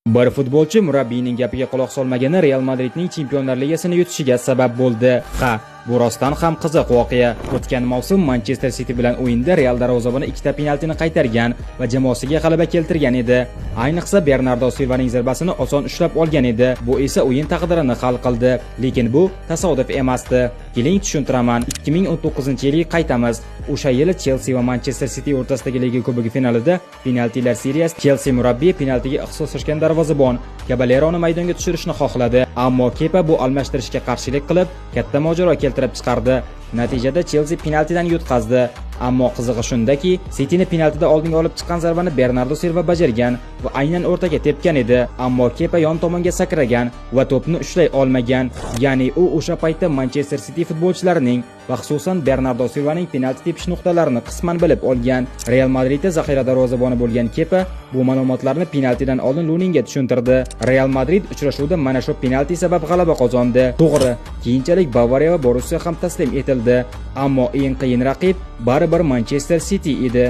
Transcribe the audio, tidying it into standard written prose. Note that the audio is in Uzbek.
Bir futbolchi murabbiyning gapiga quloq solmagani Real Madridning Chempionlar Ligasini yutishiga sabab bo'ldi. Ha, bu rostdan ham qiziq voqea. O'tgan mavsum Manchester City bilan o'yinda Real darvozaboni ikkita penaltini qaytargan va jamoasiga g'alaba keltirgan edi. Ayniqsa Bernardo Silvaning zarbasini oson ushlab olgan edi. Bu esa o'yin taqdirini hal qildi. Lekin bu tasodif emasdi. Keling, tushuntiraman. 2019-yilga qaytamiz. O'sha yili Chelsea va Manchester City o'rtasidagi Liga Kubogi finalida penaltilar seriyasi Chelsea murabbiyi penaltiga ixtisoslashgan darvozabon Kabaleroni maydonga tushirishni xohladi, ammo Kepa bu almashtirishga qarshilik qilib, katta mojaro keltirib chiqardi. Natijada Chelsea penaltidan yutqazdi. Ammo qizig'i shundaki, Cityni penaltida oldinga olib chiqqan zarbani Bernardo Silva bajargan va aynan o'rtaga tepgan edi, ammo Kepa yon tomonga sakragan va to'pni ushlay olmagan. Ya'ni u o'sha paytda Manchester City futbolchilarining va xususan Bernardo Silvaning penalti tepish nuqtalarini qisman bilib olgan. Real Madridda zaxira darvozaboni bo'lgan Kepa bu ma'lumotlarni penaltidan oldin Luninga tushuntirdi. Real Madrid uchrashuvda mana shu penalti sabab g'alaba qozondi. To'g'ri, keyinchalik Bavariya va Borussiya ham taslim etildi, ammo eng qiyin raqib baribir Manchester City edi.